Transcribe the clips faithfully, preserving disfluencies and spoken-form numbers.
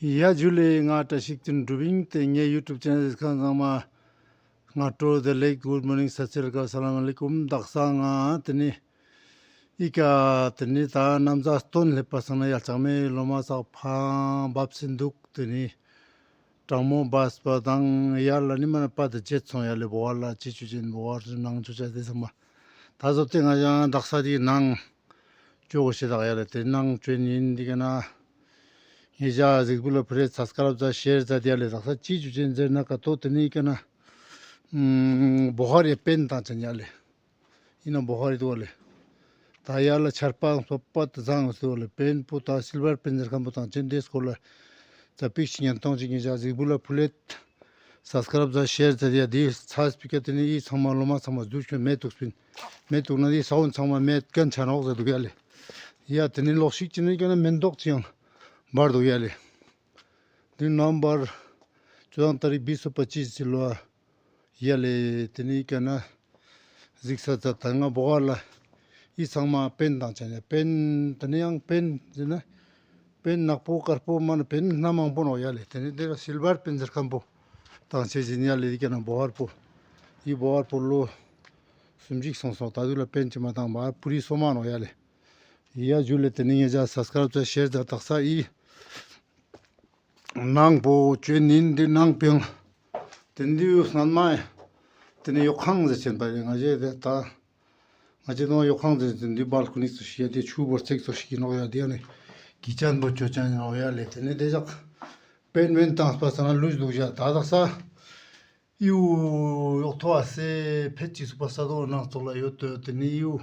ཡ་ཇུ་ལེ། ང་བཀྲ་ཤིས་དོན་གྲུབ་ཨིན། ཏེ་ངའི་ཡུ་ཊུབ་ཆེ་ནལ་ཟིགས་ཁན་ཚང་མ་སྔ་དྲོ་བདེ་ལེགས། གུཌ་མོར་ནིང་། སད་སི་རི་ཨ་ཀལ། ས་ལམ་ཨ་ལེ་ཀུམ། དག་ས་ང་ཏེ་ནེ་ཨི་ཀ་ཏེ་ནེ་ད་ནམ་ཟླ་སྟོན་ལེབ་པ་སང་ན་ཡ་ལྕང་མའི་ལོ་མ་སག་ཕང་བབས་སེ་དུག། ཏེ་ནེ་གྲང་མོ་བབས་པ་དང་ཡ་ལ་ནི་མ་ན་པ་ཏ་ཇེད་སོང་ཡ་ལེ། བོ་ཧར་ལ་ཅི་ཅོ་ཅེན་བོ་ཧར་ནང་ཅོ་ཅེན་ཏེ་ཚང་མ་ད་ཟོ་ཏེ་ང་ཞ་དག་ས་ཏེ་ནང་ཅོ་གོ་ཤེས་དག་ཡ་ལེ། ཏེ་ནང་ཅོ་ཨིན་ཏེ་ཀ་ན་ངེ་ཞ་ཟིགས་པུ་ལ་ཕུལ་ལེ། སབ་སི་ཀ་རབ་ཛད་ཤེར་ཛད་ཡ་ལེ། དག་ས་ཅི་ཅོ་ཅེན་ཟེར་ན་ཀ་ཏོ་ཏེ་ནེ་ཨི་ཀ་ན་བོ་ཧར་ཡ་པེན་ཏང་ཅེན་ཡ་ལེ། ཨིན་ན་བོ་ཧར་རི་དུག་ལེ། ད་ཡ་ལ་ཆར་པ་སོ་པ་ཏ་ཟང་སུ་ལེ། པེན་པོ་ད་སིལ་བར་པེན་ཟེར་ཁན་པོ་ཏང་ཅེན་ཏེ་སྐོར་ལ་ཙ་པིག་ཞིག་ཉན་ཐོང་ཅིག་ངེ་ཞ་ཟིགས་པུ་ལ་ཕུལ་ལེ། སབ་སི་ཀ་རབ་ཛད་ཤེར་ཛད་ཡ་ཏེ་ཚ་སྤི་ཀ་ཏེ་ནེ་ཨི་ཚང་མ་ལོ་མ་ཚང་མ་དུག་ཤོ་མེད་དུག་སྤིན། མེད་དུག་ན་ཏེ་ས་བོན་ཚང་མ་མེད་ཁན་ཆ་ནོག་ཟེར་དུག་ཡ་ལེ། ཡ་ཏེ་ནེ་ལོག་ཤིག་ཅི་ནེ་ཀ་ན་མེན་ཏོག་ཅིག་ཡང་འབར་དུག་ཡ་ལེ། ཏེ་ནོ་བེམ་བར་ཅོ་དང་ཏ་རིག་བིས་སོ་པ་ཅིས་ཟེར་ལོ་ཡ་ལེ། ཏེ་ནེ་ཨི་ཀ་ན་ཟིགས་ས་ཛད་ད་ང་བོ་ཧར་ལ་ཨི་ཚང་མ་པེན་ཏང་ཅེན་ཡ་པེན། ཏེ་ནེ་ཡང་པེན་ཟེར་ན་པེན་ནག་པོ་དཀར་པོ་མ་ན་པེན་སྣ་མང་པོ་ནོག་ཡ་ལེ། ཏེ་ནེ་ཏེ་ལ་སིལ་བར་པེན་ཟེར་ཁན་པོ་ཏང་ཅེན་ཡ་ལེ། ཨི་ཀ་ན་བོ་ཧར་པོ། ཨི་བོ་ཧར་པོ་ལོ་སུམ་ཅུ་སོང་སོང་། ད་དུག་ལ་པེན་ཅིག་མ་ཏང་བ་པུ་རི་སོ་མ་ནོག་ཡ་ལེ། ཡ་ཇུ་ལེ། ཏེ་ནེ་ངེ་ཞ་སབ་སི་ཀ་རབ་ཛད་ཤེར་ཛད་དག་ས་ཨི་ནང་པོ་ཅོ་ཨིན་ཏེ་ནང་པེན། ཏེ་ནེ་ཡུ་སྣན་མ་ཏེ་ནེ་ཡོ་ཁང་ཟེར་ཅེན་པ་ཡ་ང་ཞེ་ཏེ་ད་ང་ཞེ་ཏོང་ཡོ་ཁང་ཟེར་ཅེན་ཏེ་བལ་ཀོ་ནི་ཙོགས་ཤིག་ཡ་ཏེ་ཆུ་བོར་ཚིག་ཙོགས་ཤིག་ཨིན་ནོག་ཡ། ཏེ་ཡ་ནི་ཀི་ཅན་པོ་ཅོ་ཅེན་ནོག་ཡ་ལེ། ཏེ་ནེ་ཏེ་ཞག་པེན་མེན་ཏང་པ་སང་ན་ལུས་དུག་ཞག་ད་དག་ས་ཡུ་ཡོག་ཐོ་ཨ་སེ་ཕེད་ཅིག་སུ་པ་ས་དོ་ནང་ཙོགས་ལ་ཡོད་དོ། ཏེ་ནེ་ཡུ་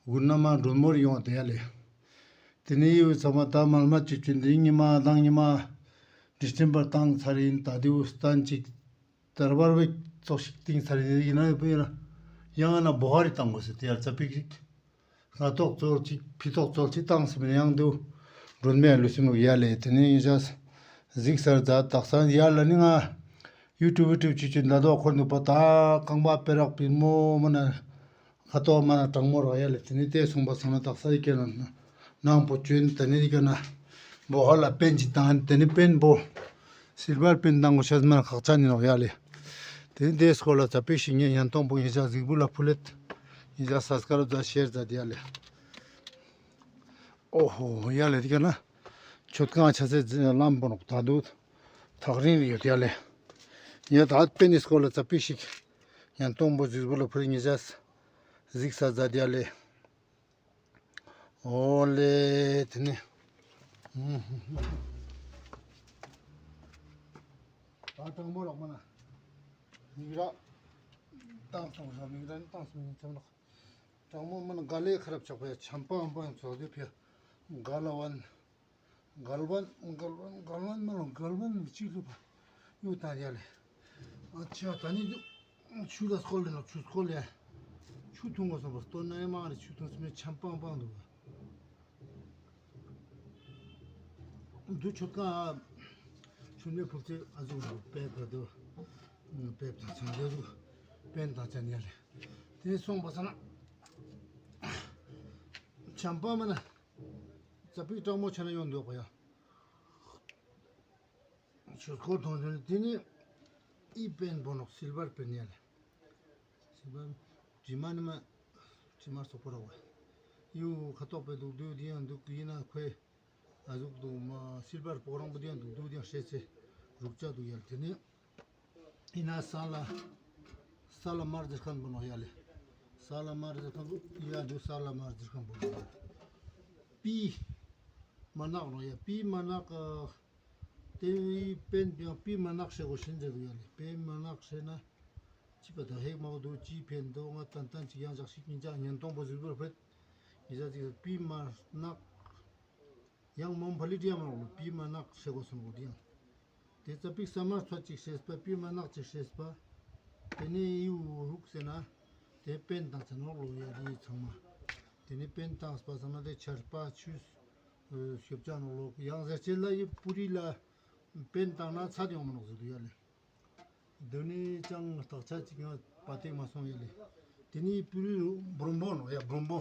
གུན་ན་མ་མགྲོན་མོར་ཡོང་ཏེ་ཡ་ལེ། ཏེ་ནེ་ཡུ་ཚང་མ་ད་མལ་མ་ཅོ་ཅེན་ཏེ་ཉི་མ་དང་ཉི་མ་ཌི་སེམ་བར་ཏང་ཚར་ཨིན། ད་ཏེ་བོ་སྟན་ཅིག་དར་བར་བེ་ཙོགས་ཤིག་ཏིང་ཚར་ཨིན། ཨིན་ན་ཡང་ན་བོ་ཧར་རི་ཏང་གོས་ཟེར་ཏེ་ཡ་ཙ་པིག་ཞིག་སྔ་ཏོག་ཙོལ་ཅིག་ཕི་ཏོག་ཙོལ་ཅིག་ཏང་སེ་མེན་ཡང་ཏེ་བོ་མགྲོན་མེ་ལུས་སེ་ནོག་ཡ་ལེ། ཏེ་ནེ་ངེ་ཞ་ཟིགས་ས་ཛད་དག་ས་ཡ་ལ་ནི་ང་ཡུ་ཊུབ་ཡུ་ཊུབ་ཅོ་ཅེན་ད་དོ་ཁོར་དུག་པ། ད་རྐང་པ་པེ་རག་པིན་མོ་མ་ན་ཁ་ཏོག་མ་ན་གྲང་མོ་རག་ཡ་ལེ། ཏེ་ནེ་ཏེ་སོང་པ་སང་ན་དག་ས་ཨི་ཀ་ན་ནང་པོ་ཅོ་ཨིན། ཏེ་ནེ་ཨི་ཀ་ན་བོ་ཧར་ལ་པེན་ཅིག་ཏང་། ཏེ་ནེ་པེན་པོ་སིལ་བར་པེན་ཏང་གོས་ཤེས་མ་ན་ཁག་ཅན་ཨིན་ནོག་ཡ་ལེ། ཏེ་ནེ་ཏེ་སྐོར་ལ་ཙ་པིག་ཞིག་ངའི་ཉན་ཐོང་པོ་ངེ་ཞ་ཟིགས་པུ་ལ་ཕུལ་ལེ། ངེ་ཞ་སབ་སི་ཀ་རབ་ཛད་ཤེར་ཛད་ཡ་ལེ། ཨོ་ཧོ་ཡ་ལེ། ཏེ་ཀ་ན་མཆོད་ཁང་ཆ་སེ་ལམ་པོ་ནོག་ད་དུག་ཐག་རིང་རི་ཡོད་ཡ་ལེ། ཡ་ད་པེན་ནི་སྐོར་ལ་ཙ་པིག་ཞིག་ཉན་ཐོང་པོ་ཟིགས་པུ་ལ་ཕུལ་ལེ། ངེ་ཞ་ཟིགས་ས་ཛད་ཡ་ལེ། ཨོ་ལེ་ཏེ་ནེ་ད་གྲང་མོ་རག་མ་ན་མིག་ར་ཏང་སོང་ས་མིག་ར་ཏང་སོང་ས་ནོག། གྲང་མོ་མ་ན་ག་ལེ་ཁ་རབ་ཆག་པ་ཡ་ཆམ་པ་ཨམ་པ་ཡང་ཚོགས་དེ་ཕི་ག་ལ་བན་གལ་ཝན་གལ་ཝན་གལ་ཝན་མ་ལོ་གལ་ཝན་མི་ཅི་ལུ་པ་ཡུ་ཏང་ཡ་ལེ། ཨ་ཅག་ད་ནི་ཡུ་ཆུ་ལ་སྐོལ་ལེ་ནོག། ཆུ་སྐོལ་ལེ་ཆུ་འཐུང་གོས་སོང་པ་སྟོན་ན་ཡ་མ་རེ་ཆུ་འཐུང་སེ་མེ་ཆམ་པ་ཨམ་པ་དུག་པ། འདུ་ཆོད་ཀ་ཆུ་ནེ་ཕུག་ཚེ་ཨ་ཟུག་རུ་པེ་ཕ་དོ་པེ་ཕ་ཚང་དེ་ཟུག་པེན་ཏང་ཅན་ཡ་ལེ། ཏེ་སོང་པ་སང་ན་ཆམ་པ་མ་ན་ཙ་པིག་གྲང་མོ་ཆ་ན་ཡོང་དུག་པ་ཡ། ཆུ་སྐོར་ཐོང་ཆུ་ནི་ཏེ་ནེ་ཨི་པེན་པོ་ནོག་སིལ་བར་པེན་ཡ་ལེ། སིལ་བར་དྲི་མ་ནི་མ་དྲི་མ་སོག་པོ་རག་པ་ཡུ་ཁ་ཏོག་པེ་དུག་དུག་ཏེ་ཡང་དུག་ཨིན་ན་ཁོའི་ཨ་ཟུག་དུག་མ་སིལ་བར་པོ་རང་པོ་ཏེ་ཡང་དུག་དུག་ཏེ་ཡང་ཤེས་ཚེ་རུག་ཅ་དུག་ཡ་ལེ། ཏེ་ནེ་ཨིན་ན་ས་ལ་ས་ལ་མར་ཟེར་ཁན་པོ་ནོག་ཡ་ལེ། ས་ལ་མར་ཟེར་ཁན་པོ་ཡ་དུག་ས་ལ་མར་ཟེར་ཁན་པོ་ནོག་ཡ་ལེ། པི་མ་ནག་ནོག་ཡ། པི་མ་ནག་ཏེ་པེན་ཡང་པི་མ་ནག་ཤེས་གོས་ཤེས་ཟེར་དུག་ཡ་ལེ། པེན་མ་ནག་ཤེས་ན་ཅི་པ་ད་ཧེག་མ་གོ་དུག་ཅི་ཕན་དུག་ང་ཏན་ཏན་ཅིག་ཡང་ཞག་ཞིག་ཉིན་ཅག་ཉན་ཐོང་པོ་ཟིགས་པུ་ལ་ཕུལ་ལེ། ངེ་ཞ་ཅིག་པི་མ་ནག་ཡང་མོང་ཕ་ལི་ཏི་ཡ་མ་ནོག་ལོ། པི་མ་ནག་ཤེས་གོས་སོང་གོ་ཏེ་ཡང་ཏེ་ཙ་པིག་ས་མ་ཚོ་ཅིག་ཤེས་པ་པི་མ་ནག་ཅིག་ཤེས་པ། ཏེ་ནེ་ཡུ་རུག་སེ་ན་ཏེ་པེན་ཏང་ཅན་ནོག་ལོ་ཡ་ཏེ་ཚང་མ། ཏེ་ནེ་པེན་ཏང་པ་སང་ན་ཏེ་ཆར་པ་ཆུ་ཤོབ་ཅ་ནོག་ལོ། ཡང་ཟེར་ཅེ་ལ་ཡི་པུ་རི་ལ་པེན་ཏང་ན་ཚད་ཡོང་མ་ནོག་ཟེར་དུག་ཡ་ལེ། དོ་ནི་ཅང་བརྟག་དཔྱད་ཅིག་ཡང་པ་ཏེ་མ་སོང་ཡ་ལེ། ཏེ་ནེ་པུ་རི་འབུམ་པོ་ནོག་ཡ། འབུམ་པོ་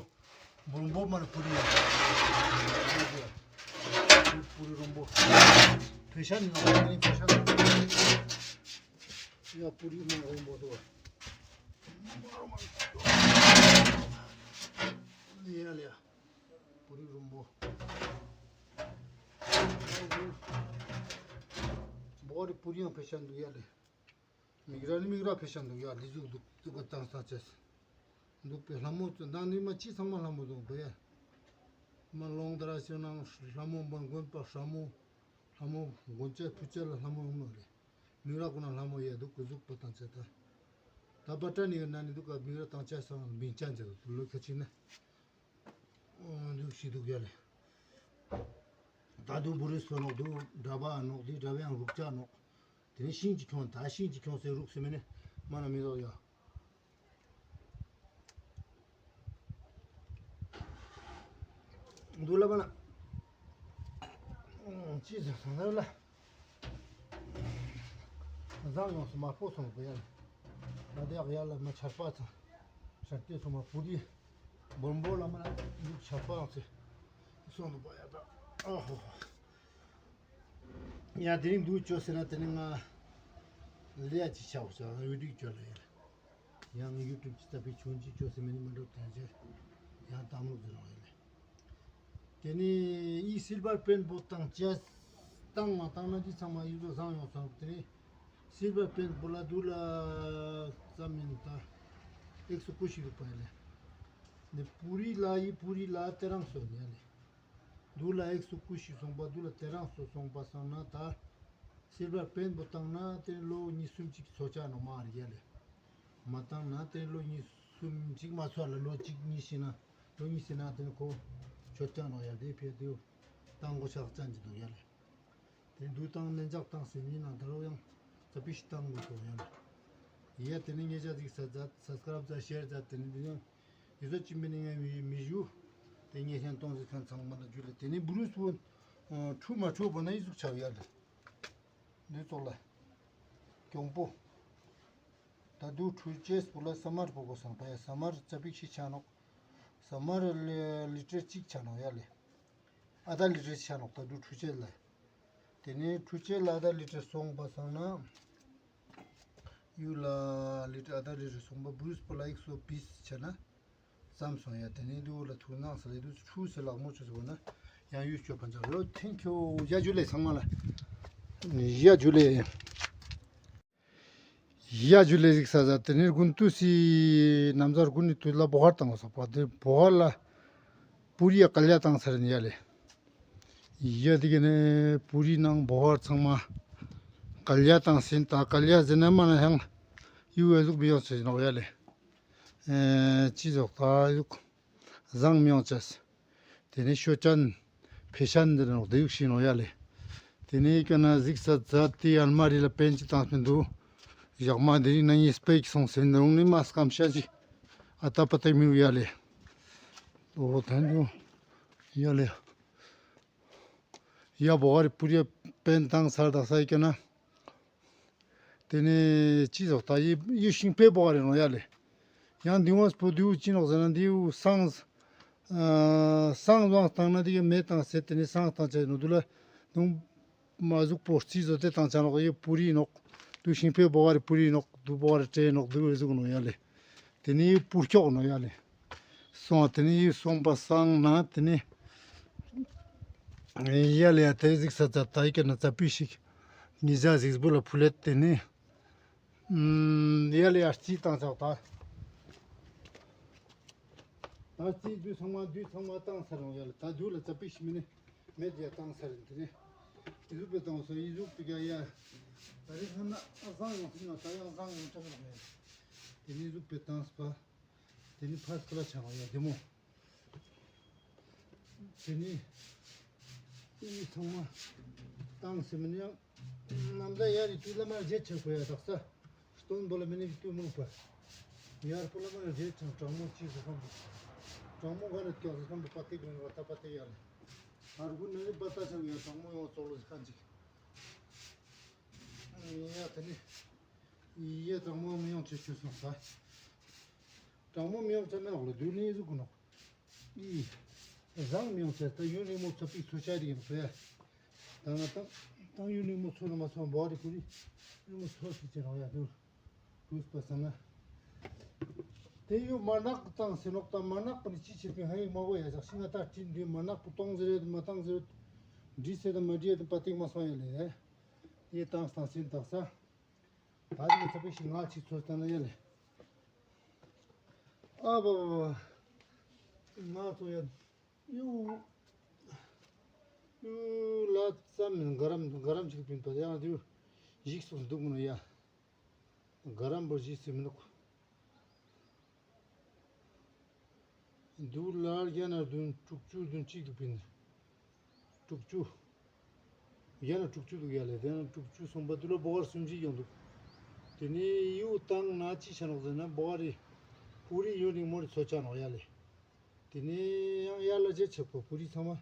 འབུམ་པོ་མ་ནེ་པུ་རི་ཡ། པུ་རི་འབུམ་པོ། ཕེ་ཤན་ནི་ནང་ནི་ཕེ་ཤན་ཡ་པུ་རི་མ་རོང་པོ་དུག་པ། ཡ་ལེ་ཡ། པུ་རི་རོང་པོ། བོ་རི་པུ་རི་ཡང་ཕེ་ཤན་དུག་ཡ་ལེ། མིག་ར་ནི་མིག་ར་ཕེ་ཤན་དུག་ཡ་ལེ་ཟུག་དུག་དུག་ག་ཏང་ས་ཅེས། དུག་པའི་ལྷ་མོ་ཚོ་མདང་ནི་མ་ཅི་ཚང་མ་ལྷ་མོ་དུག་པ་ཡ། མ་ལོང་དར་ཞིག་ནང་ལྷ་མོ་མ་དགོན་པ་ལྷ་མོ། ལྷ་མོ་དགོན་ཆ་ཕུ་ཆ་ལ་ལྷ་མོ་ཡོང་ནོ་རེད། མིག་ར་ཀུན་ན་ལྷ་མོ་ཡ་དུག་གུ་ཟུག་པ་ཏང་ཆ་ད། ད་པ་ཏྲ་ནི་ན་ནི་དུག་ག་མིག་ར་ཏང་ཆ་སང་མིང་ཅན་ཅེ་དུག་ལོ་ཁ་ཅིག་ན། འོ་འདུག་ཤི་འདུག་ཡ་ལེ། ད་དུང་བུ་རུ་སོ་ནོག་དུག་འདྲ་པ་ནོག་དི་འདྲ་པ་ཡང་རུག་ཅ་ནོག་དེ་ནི་ཤིང་ཅིག་ཁྱོང་ད་ཤིང་ཅིག་ཁྱོང་སེ་རུག་སེ་མེ་ནི་མ་ན་མི་རོག་ཡ། དུག་ལ་པ་ན། ཅི་ཟེར་སོང་ན་ལ། བཟང་ཡོང་སོང་མ་ཕོ་སོང་གི་ཡ་ལ། ང་དེ་ཡག་ཡ་ལ་མ་ཆར་པ་ཚང་། ཆར་དེ་སོང་མ་པུ་རི། སྦོམ་པོ་ལ་མ་ན་འདུག་ཆར་པ་ཡོང་སེ། སོང་འདུག་པ་ཡ་ད། ཨ་ཧོ་ཧོ། ཡ་དེ་རིང་འདུག་ཅོ་ཟེར་ན་དེ་ནི་ང་ལེ་ཡ་ཅིག་ཆའོ་ཆ་ཡུ་ཊུབ་ཅོ་ལ་ཡ་ལ། ཡང་ཡུ་ཊུབ་ཅིག་ཙ་པིག་ཆུང་ཅིག་ཅོ་ཟེར་མི་ནི་མི་འགྲོ་དེ་ཅེ་ཡང་དམ་ལུགས་ཟེར་རོ་ཡ་ལེ། དེ་ནི་ཨི་སིལ་བར་པེན་པོ་བཏང་ཅེས་བཏང་མ་བཏང་ན་ཅི་ཚང་མ་ཡིད་དུ་བཟང་ཡོང་སོང་དེ་ནི་སིལ་བར་པེན་པོ་ལ་དུག་ལ་ཙམ་མིན་ད་ཨེག་སོ་ཀུ་ཤི་རུ་པ་ཡ་ལེ། ནི་པུ་རི་ལ་ཡི་པུ་རི་ལ་དེ་རང་སོ་ཡ་ལེ། དུག་ལ་ཨེག་སོ་ཀུ་ཤི་སོང་པ་དུག་ལ་དེ་རང་སོ་སོང་པ་སང་ན་ད། སིལ་བར་པེན་པོ་བཏང་ན་དེ་ལོ་གཉིས་གསུམ་ཅིག་ཚོ་ཆ་ནོག་མ་རེད་ཡ་ལེ། མ་བཏང་ན་དེ་ལོ་གཉིས་གསུམ་ཅིག་མ་ཚོ་ལ་ལོ་གཅིག་གཉིས་ཤི་ན་ལོ་གཉིས་ཤི་ན་དེ་ཁོ་ཆོ་ཆ་ནོག་ཡ་དེ་ཕེ་དེ་བཏང་གོ་ཆག་ཅན་ཅིག་དུག་ཡ་ལེ། དེ་དུག་བཏང་ནན་ཆག་བཏང་ཟེར་མི་ན་ད་རོ་ཡང་ཙ་པིག་ཤི་བཏང་གོ་ཆོག་ཡ་ལེ། ཡ་དེ་ནི་ཉེ་ཆ་ཟིག་ས་ཛད་སབ་སི་ཀ་རབ་ཛད་ཤེར་ཛད་དེ་ནི་དེ་ནི་ཡི་ཟོ་ཅི་མི་ནི་ངའི་མི་མི་ཞུ། དེ་ངས་ཤན་གཏོང་ཟིག་ཁན་ཚང་མ་ལ་ཇུ་ལེ། དེ་ནི་བུ་རུ་སུ་ཁྲུ་མ་ཁྲུ་བོ་ན་ཡི་ཟུག་ཆའོ་ཡ་ལེ། འདི་ཚོགས་ལ་གྱོང་པོ། ད་དུག་ཁྲུ་ཅེས་པོ་ལ་ས་མར་པོ་གོ་སང་ད་ཡ་ས་མར་ཙ་པིག་ཤི་ཆ་ནོག་ས་མར་ལི་ལི་ཊར་གཅིག་ཆ་ནོག་ཡ་ལེ། ཨ་ད་ལི་ཊར་ཆ་ནོག་ད་དུག་ཁྲུ་ཅེས་ལ། དེ་ནས་ཁྲུ་ཅེས་ལ་ཨ་ད་ལི་ཊར་སོང་པ་སང་ན། ཡུ་ལ་ལི་ཊར་ཨ་ད་ལི་ཊར་སོང་པ་བུ་རུ་སུ་པོ་ལ་ཨེག་སོ་བིས་ཆ་ན། ཙམ་སོང་ཡ་དེ་ནས་དུག་ལ་ཐུག་ནང་ས་ལེ་དུག་ཁྲུ་སེ་ལག་མོ་ཆུ་སེ་བོ་ན་ཡང་ཡུ་ཆོ་ཕན་ཆ་རོ། ཐེང་ཁྱོ་ཡ་ཇུ་ལེ་ཚང་མ་ལ་ཡ་ཇུ་ལེ། ཡ་ཇུ་ལེ་ཟིག་ས་ས་དེ་ནས་དགུན་དུས་སི་ནམ་ཟར་དགུན་ནི་དུས་ལ་བོ་ཧར་བཏང་སོག་པ་དེ་བོ་ཧར་ལ་པུ་རི་ཡ་ཀལ་ཡ་བཏང་ཚར་ཡིན་ཡ་ལེ། ཡ་དེ་ག་ནས་པུ་རི་ནང་བོ་ཧར་ཚང་མ་ཀལ་ཡ་བཏང་སིན་ད་ཀལ་ཡ་ཟེར་ན་མ་ན་ཧང་ཡུ་ཨེ་ཟུག་མི་ཡོང་ཚེ་ནོག་ཡ་ལེ། ཨེ་ཅི་ཟོག་ད་ཡུག་བཟང་མི་ཡོང་ཅེས། དེ་ནས་ཤོ་ཅན་ཕེ་ཤན་འདི་ནོག་དེ་ཡུག་ཤི་ནོག་ཡ་ལེ། དེ་ནས་ཀ་ན་གཟིགས་ས་ཛད་དེ་ཨལ་མ་རི་ལ་པེན་ཅི་བཏང་སྤེན་དུག་ཞག་མ་དེ་རིང་ན་ངའི་སྤེ་ཀི་སོང་སེ་འདི་རུང་ནི་མ་སྐམ་ཤ་ཅིག་ཨ་ཏ་པ་ཏ་མི་ཡུ་ཡ་ལེ། འོ་ཐན་དུག་ཡ་ལེ། ཡ་བོ་ཧར་པུ་རི་པེན་བཏང་ཚར་དག་ས་ཡི་ཀ་ན། དེ་ནས་ཅི་ཟོག་ད་ཡི་ཡི་ཤིང་པེ་བོ་ཧར་རེ་ནོག་ཡ་ལེ། ཡང་འདི་བོ་སྤོ་དུ་ཅི་ནོག་ཟེར་ན་འདི་བོ་སང་ཨ་སང་བང་བཏང་ན་འདི་གི་མེ་བཏང་ཟེར་དེ་ནས་སང་བཏང་ཆ་ཡིན་ནོག་དུ་ལ་དུང་མ་ཟུག་པོ་རྩི་ཟོ་དེ་བཏང་ཆ་ནོག་ཡི་པུ་རི་ནོག་དུ་ཤིང་པེ་བོ་ཧར་རེ་པུ་རི་ནོག་དུ་བོ་ཧར་རེ་ཏྲེ་ནོག་དུ་བོ་ཟུག་ནོག་ཡ་ལེ། དེ་ནས་ཡི་པུར་ཁྱོག་ནོག་ཡ་ལེ། སོང་དེ་ནས་ཡི་སོང་པ་སང་ན་དེ་ནས་ཡ་ལེ་ཡ་དེ་གཟིགས་ས་ཙ་ད་ཡི་ཀ་ན་ཙ་པི་ཞིག་ཉི་ཟ་གཟིགས་པོ་ལ་ཕུ་ལེད་དེ་ནས། ཨམ། ཡ་ལེ་ཡ་རྩི་བཏང་ཆོག་ད། ད་རྩི་དུས་ཚང་མ་དུས་ཚང་མ་བཏང་ཚར་རུང་ཡ་ལེ་ད་དུས་ལ་ཙ་པིག་ཤི་མི་ནི་མེད་ཡ་བཏང་ཚར་རིན་དེ་ནས་ཨི་ཟུག་པའི་བཏང་སོང་ཨི་ཟུག་པའི་ཀ་ཡ། ད་རེས་སྔ་ན་ཨ་བཟང་ཡོང་ཐུབ་ན་ད་ཡང་བཟང་ཡོང་ཐུབ་རུང་ཡ་ལེ། དེ་ནས་ཨི་ཟུག་པའི་བཏང་སྤ། དེ་ནི་ཕར་སྐུ་ལ་ཆང་བ་ཡ་བདེ་མོ། དེ་ནི་ཨི་ཚང་མ་བཏང་སེ་མིན་ཡང་ནམ་ཟླ་ཡར་རི་དུས་ལ་མར་རྗེས་ཆགས་པ་ཡ་དག་ས་སྟོན་པོ་ལ་མི་ནི་དུས་མང་པ་ཡར་པོ་ལ་མར་རྗེས་ཆགས་གྲང་མོ་ཅི་ཟེར་ཁམ་པོ་གྲང་མོ་ག་ནས་སྐྱག་ཟེར་ཁམ་པོ་པ་ཏི་གོང་བ་ཏ་པ་ཏི་ཡ་ལེ། ཧར་གུ་ནི་པ་ཏ་ཆང་ཡ་གྲང་མོ་ཡོང་ཙོག་ལོ་ཟེར་ཁན་ཅིག་ཡ་དེ་ནི། ཡེ་གྲང་མོ་མི་ཡོང་ཆེ་ཆུ་སོང་ས། གྲང་མོ་མི་ཡོང་ཆ་མེད་ལོ་དུས་ནི་ཟུག་གུ་ནོག་ཨི། བཟང་མི་ཡོང་ཆ་ད་ཡུན་རིང་མོ་ཚ་པིག་ཚུ་ཆ་རིག་ཡིན་པས། ད་ང་ད། ཏང་ཡུ་ནི་མོ་ཚོ་ན་མ་ཚོ་བོ་རི་ཀུ་རི་ནི་མོ་ཚོ་ཤི་ཅེ་རོ་ཡ་དུ་རུས་པ་ས་ན། དེ་ཡུ་མ་ནག་ཏང་སེ་ནོག་ཏང་མ་ནག་པ་ནི་ཅི་ཆེ་པིན་ཧ་ཡིག་མ་གོ་ཡ་ཟག་ཤི་ང་ཏ་ཏིན་དུ་མ་ནག་པ་ཏོང་ཟེར་ཡ་དུ་མ་ཏང་ཟེར་ཡ་དུ་འདྲི་སེ་དུ་མ་འདྲི་ཡ་དུ་པ་ཏིག་མ་སོང་ཡ་ལེ། དེ་ཏང་སྟང་སིན་ཏག་ས། ད་ཅི་ཚ་པེ་ཤི་ང་ཅི་ཚོ་ཏང་ན་ཡ་ལེ། ཨ་བ་བ་བ། ང་ཚོ་ཡ། ཡུ། ཡུ་ལ་ཙམ་མིན་ག་རམ་ག་རམ་ཅིག་པིན་པ་ཡང་དུ་ཞིག་སོགས་འདུག་མི་ནོ་ཡ། ག་རམ་བོ་ཞིག་སི་མི་ནུག་དུ་ལར་ཡ་ན་བདུན་དྲུག་ཅུ་བདུན་གཅིག་འདུག་པིན། དྲུག་ཅུ། ཡ་ན་དྲུག་ཅུ་འདུག་ཡ་ལེ་དེ་ན་དྲུག་ཅུ་སོང་པ་དུ་ལ་བོ་གར་སུམ་ཅིག་ཡོང་འདུག་དེ་ནི་ཡུ་ཏང་ན་ཅི་ཆ་ནོག་ཟེར་ན་བོ་གར་རི་པུ་རི་ཡུ་ནི་མོ་རི་ཚོ་ཆ་ནོག་ཡ་ལེ། དེ་ནས་ཡང་ཡར་ལ་རྗེས་ཆགས་པོ་པུ་རི་ཚང་མ་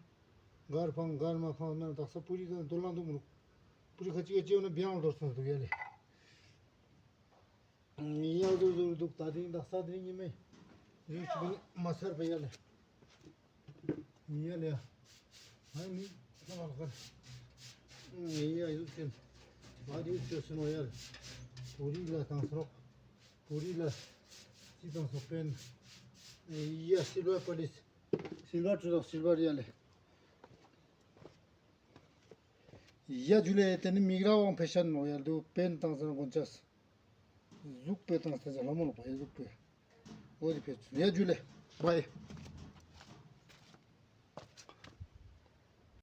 གར་ཕང་གར་མ་ཕང་མེད་ན་དག་ས་པུ་རི་དང་དོ་ལང་འདུག་མི་རུག་པུ་རི་ཁ་ཅིག་ག་ཅེའུ་ན་བྱང་འདོར་སོང་འདུག་ཡ་ལེ། ཡ་ཟུར་ཟུར་འདུག་ད་དེང་དག་ས་དེ་ཉི་མ་ཡུལ་ཅིག་མ་ཚར་པ་ཡ་ལེ། ཡ་ལེ། ཧ་ནི་ས་མ་ཁར་ཡ་ཡུལ་ཅན་བ་དེ་ཡུལ་ཅོ་སི་ནོ་ཡ་ལེ། པུ་རི་ལ་ཏང་སོག་པུ་རི་ལ་ཅི་ཏང་སོག་པེན། ཡ་སིལ་བར་པ་ལིས། སིལ་བར་ཀྲུ་དོག་སིལ་བར་ཡ་ལེ། ཡ་ཇུ་ལེ། དེ་ནི་མིག་ར་ཝང་ཕེ་ཤན་ནོ་ཡ་ལེ་དུ་པེན་ཏང་སན་གོན་ཆས། ཟུག་པེ་ཏང་སན་ལྷ་མོ་ལོ་པ་ཡ་ཟུག་པེ། འོ་དེ་ཕེ་ཚུན་ཡ་ཇུ་ལེ། བའི།